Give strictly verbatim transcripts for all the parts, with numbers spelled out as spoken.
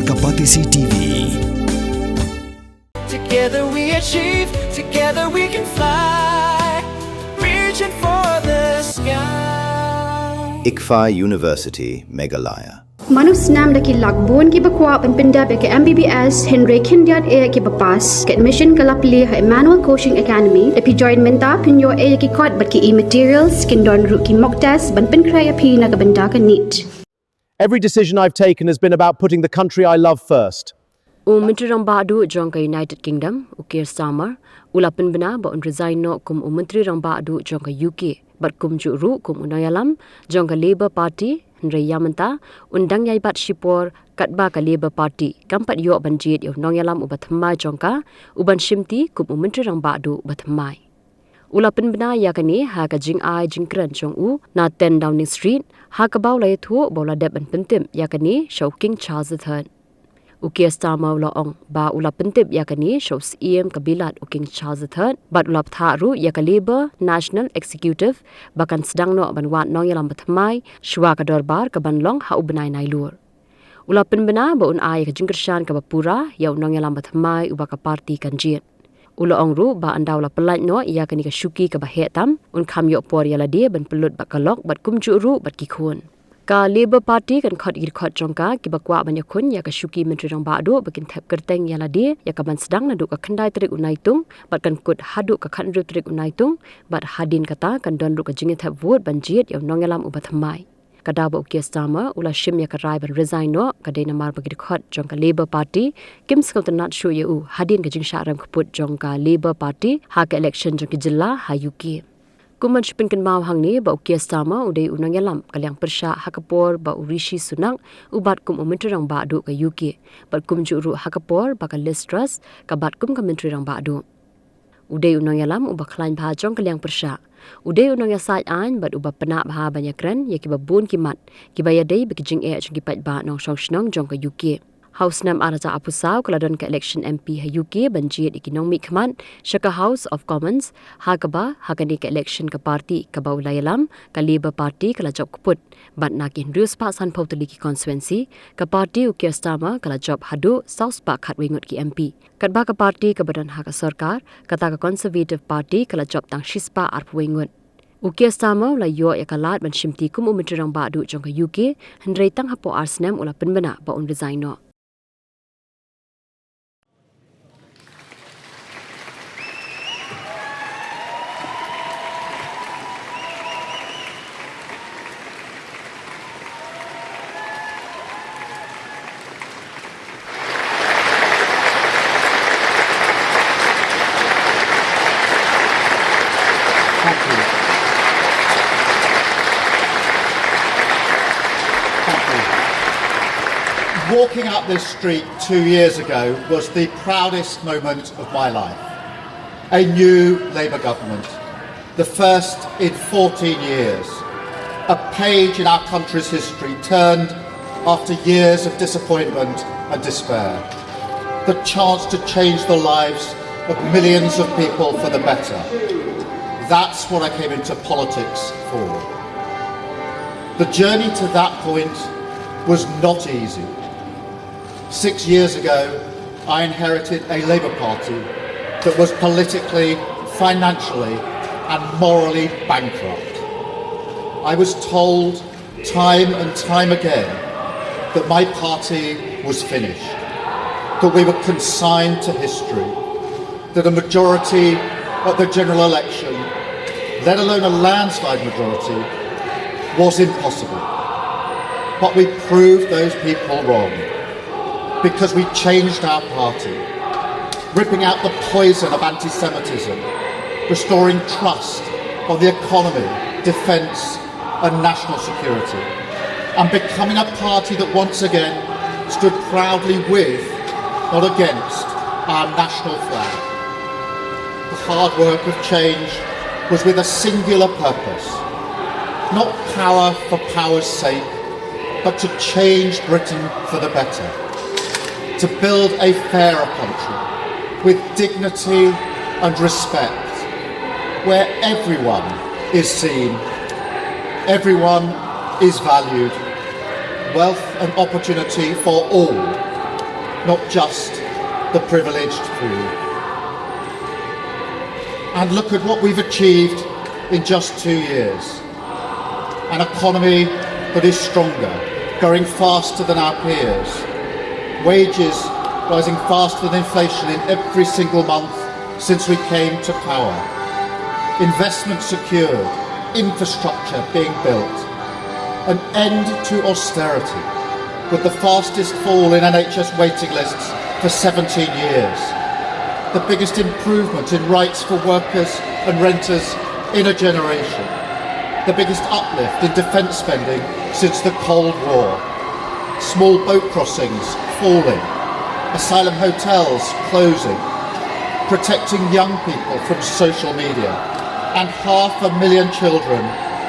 Ka Batesi T V. Together we achieve, together we can fly. Reaching for the sky. ICFAI University, Meghalaya. Mano snem da ki lak bun kiba kwah ban pyndep ïa ka M B B S, hynrei khyndiat eh kiba pass. Ka admission ka la plie ha Emmanuel Coaching Academy. Da phi join mynta phin ïoh eh ïa ki kot bad ki e-materials, kin don ruh ki mock test ban pynkhreh ïa phi na ka bynta ka NEET. Every decision I've taken has been about putting the country I love first. U Myntri Rangbah Duh jong ka United Kingdom, u Keir Starmer, u la pynbna ba un resign noh kum u Myntri Rangbah Duh jong ka U K, bad kumjuh ruh kum u nongïalam jong ka Labour Party, hynrei ïa mynta un dang ïai bat shipor katba ka Labour Party kam pat ïoh ban jied ïa u nongïalam uba thymmai jong ka, u ban shimti kum u Myntri Rangbah Duh uba thymmai. U la pynbna ïa kane ha ka jingai jingkren jong u na ten Downing Street, ha kaba u la ïathuh ba u la dep ban pyntip ïa kane sha u King Charles the Third. U Keir Starmer u la ong ba u la pyntip ïa kane sha u Syiem ka Bilat u King Charles the Third, bad u la bthah ruh ïa ka Labour National Executive ba kan sdang noh ban wad nongïalam ba thymmai shwa ka dorbar kaban long ha u bnai Nailur. U la pynbna ba un ai ka jingkyrshan kaba pura ïa u nongïalam ba thymmai uba ka party kan jied. U la ong ruh ba ynda u la pyllait noh ïa kane ka shuki kaba heh tam, un kham ïoh por ïa lade ban pynlut bad ka lok bad kumjuh ruh bad ki khun. Ka Labour Party kan khot ïa ki dkhot jong ka kiba kwah ban ïakhun ïa ka shuki Myntri Rangbah Duh ba kin thep kyrteng ïa lade ïa kaban sdang naduh ka khyndai tarik u Naitung bad kan kut haduh ka khathynriew tarik u Naitung, bad hadien kata kan don ruh ka jingïathep vote ban jied ïa u nongïalam uba thymmai. Ka daw ba u Keir Starmer u la shim ïa ka rai ban resign noh ka dei namar ba ki dkhot jong ka Labour Party kim sngewtynnat shuh ïa u hadien ka jingshah rem khappud jong ka Labour Party ha ka election jong ki jylla ha U K. Kum ban shu pynkynmaw hangne ba u Keir Starmer u dei u nongïalam ka liang pyrshah ha ka por ba u Rishi Sunak u bat kum u Myntri Rangbah Duh ka U K, bad kumjuh ruh ha ka por ba ka Liz Truss ka bat kum ka Myntri Rangbah Duh. U dei u nongïalam uba khlaiñ bha jong ka liang pyrshah. U dei u nongïasaid aiñ bad uba pynah bha ban ïakren ïa kiba bun ki mat kiba ïadei bad ki jingeh jong ki paidbah nongshong shnong jong ka U K. Ha u snem ar hajar arphew saw ka la don ka election M P ha U K ban jied ïa ki nongmihkhmat sha ka House of Commons, ha kaba ha kane ka election ka party kaba u la ïalam, ka Labour Party, ka la jop kput. Bad na ki hynriew spah sanphew tylli ki constituency, ka party u Keir Starmer ka la jop haduh saw spah khatwei ngut ki M P. Katba ka party kaba don ha ka sorkar, kata ka Conservative Party, ka la jop tang shispah arphew wei ngut. U Keir Starmer u la ïoh ïa ka lad ban shimti kum u Myntri Rangbah Duh jong ka U K, hynrei tang hapoh ar snem u la pynbna ba un resign noh. Walking up this street two years ago was the proudest moment of my life. A new Labour government, the first in fourteen years. A page in our country's history turned after years of disappointment and despair. The chance to change the lives of millions of people for the better. That's what I came into politics for. The journey to that point was not easy. Six years ago, I inherited a Labour Party that was politically, financially, and morally bankrupt. I was told time and time again that my party was finished, that we were consigned to history, that a majority at the general election, let alone a landslide majority, was impossible. But we proved those people wrong, because we changed our party, ripping out the poison of anti-Semitism, restoring trust on the economy, defence and national security, and becoming a party that once again stood proudly with, not against, our national flag. The hard work of change was with a singular purpose, not power for power's sake, but to change Britain for the better, to build a fairer country with dignity and respect, where everyone is seen, everyone is valued, wealth and opportunity for all, not just the privileged few. And look at what we've achieved in just two years. An economy that is stronger, growing faster than our peers. Wages rising faster than inflation in every single month since we came to power. Investment secured, infrastructure being built. An end to austerity, with the fastest fall in N H S waiting lists for seventeen years. The biggest improvement in rights for workers and renters in a generation. The biggest uplift in defence spending since the Cold War. Small boat crossings falling. Asylum hotels closing. Protecting young people from social media. And half a million children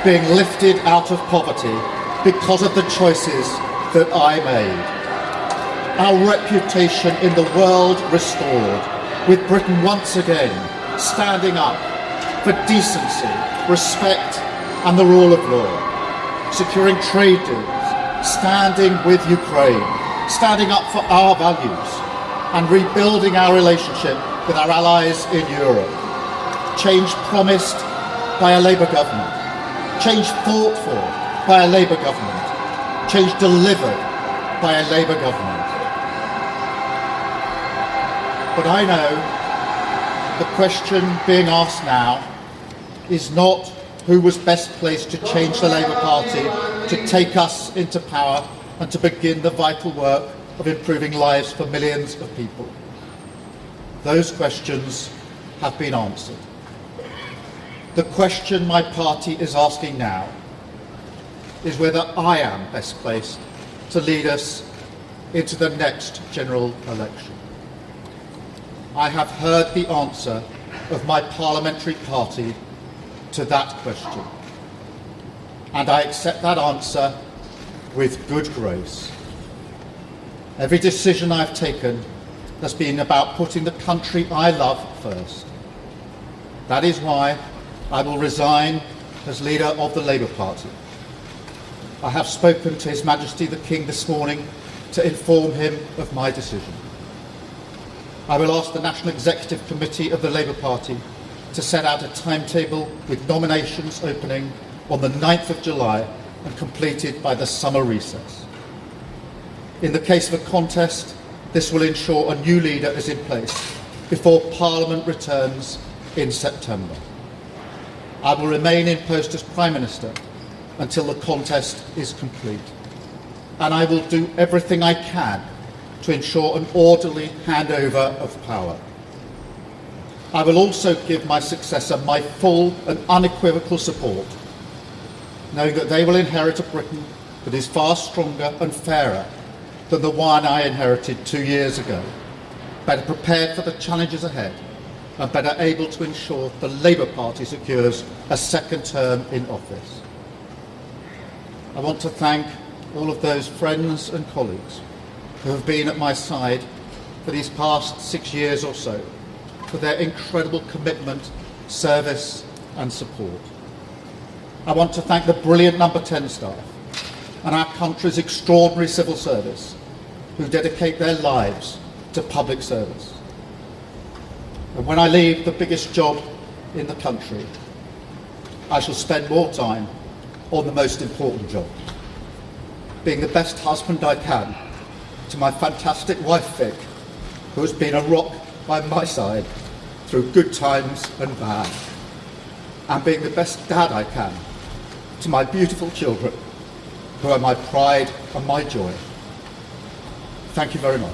being lifted out of poverty because of the choices that I made. Our reputation in the world restored, with Britain once again standing up for decency, respect, and the rule of law. Securing trade deals, standing with Ukraine, standing up for our values, and rebuilding our relationship with our allies in Europe. Change promised by a Labour government. Change fought for by a Labour government. Change delivered by a Labour government. But I know the question being asked now is not who was best placed to change the Labour Party, to take us into power, and to begin the vital work of improving lives for millions of people. Those questions have been answered. The question my party is asking now is whether I am best placed to lead us into the next general election. I have heard the answer of my parliamentary party to that question, and I accept that answer with good grace. Every decision I've taken has been about putting the country I love first. That is why I will resign as leader of the Labour Party. I have spoken to His Majesty the King this morning to inform him of my decision. I will ask the National Executive Committee of the Labour Party to set out a timetable with nominations opening on the ninth of July and completed by the summer recess. In the case of a contest, this will ensure a new leader is in place before Parliament returns in September. I will remain in post as Prime Minister until the contest is complete, and I will do everything I can to ensure an orderly handover of power. I will also give my successor my full and unequivocal support, knowing that they will inherit a Britain that is far stronger and fairer than the one I inherited two years ago, better prepared for the challenges ahead, and better able to ensure the Labour Party secures a second term in office. I want to thank all of those friends and colleagues who have been at my side for these past six years or so for their incredible commitment, service, and support. I want to thank the brilliant Number ten staff and our country's extraordinary civil service, who dedicate their lives to public service. And when I leave the biggest job in the country, I shall spend more time on the most important job, being the best husband I can to my fantastic wife Vic, who has been a rock by my side through good times and bad, and being the best dad I can to my beautiful children, who are my pride and my joy. Thank you very much.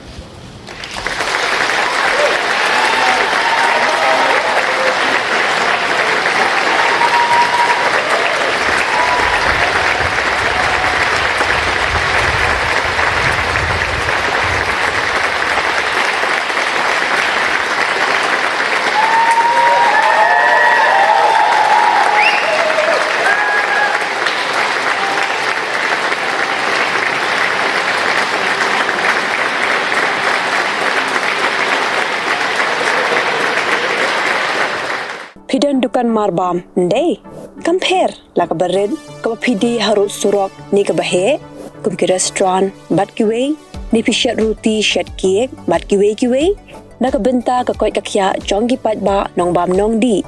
Phi don dukan marbam, ym dei? Kam pher la kaba rit, kaba phi die harud surok ne kaba heh, kum ki restaurant bad kiwei. Ne phi shet ruti, shet cake bad kiwei kiwei na ka bynta ka koit ka khiah jong ki paidbah nongbam nongdih.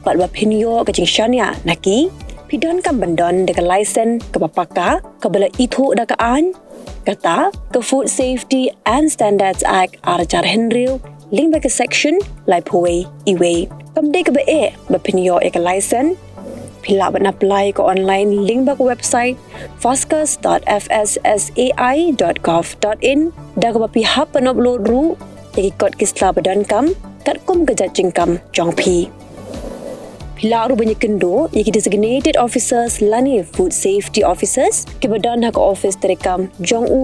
Bad ba phin ïoh ka jingshaniah na ki, phi donkam ban don da ka license kaba paka, kaba la ithuh da ka aiñ, kata ka Food Safety and Standards Act ar hajar hynriew, lyngba ka section laiphew wei, iwei. Kam dei kaba eh ba phin ïoh ïa ka license. Phi lah ban apply ka online lyngba ka website foscus dot f s s a i dot gov dot in, da kaba phi hap ban upload ruh ïa ki kot ki sla ba donkam katkum ka jait jingkam jong phi. Phi lah ruh ban ïakynduh ïa ki designated officers lane food safety officers kiba don ha ka office treikam jong u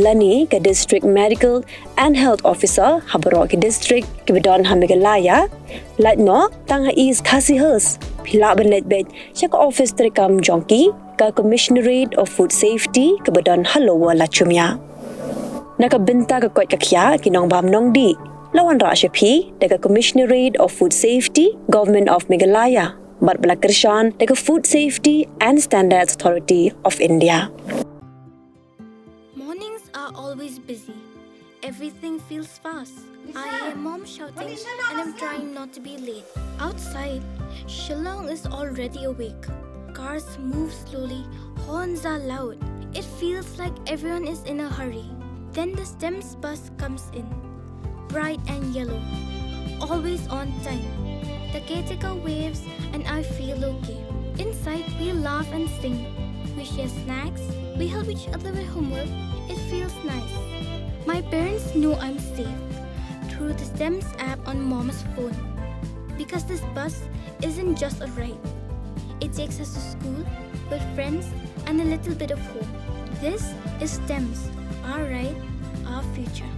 lane ka district medical and health officer ha baroh ki district kiba don ha Meghalaya. Lait noh tang ha East Khasi Hills, phi lah ban leit beit sha ka office treikam jong ki, ka Commissionerate of Food Safety kaba don ha Lower Lachumia. Na ka bynta ka koit ka khiah ki nongbam nongdih, la wanrah sha phi da ka Commissionerate of Food Safety, Government of Meghalaya, bad ba la kyrshan da ka Food Safety and Standards Authority of India. Mornings are always busy. Everything feels fast. I hear mom shouting and I'm trying not to be late. Outside, Shillong is already awake. Cars move slowly, horns are loud. It feels like everyone is in a hurry. Then the STEMS bus comes in, bright and yellow, always on time. The caretaker waves and I feel okay. Inside, we laugh and sing. We share snacks, we help each other with homework. It feels nice. My parents know I'm safe through the STEMS app on mom's phone. Because this bus isn't just a ride, it takes us to school, with friends, and a little bit of home. This is STEMS, our ride, our future.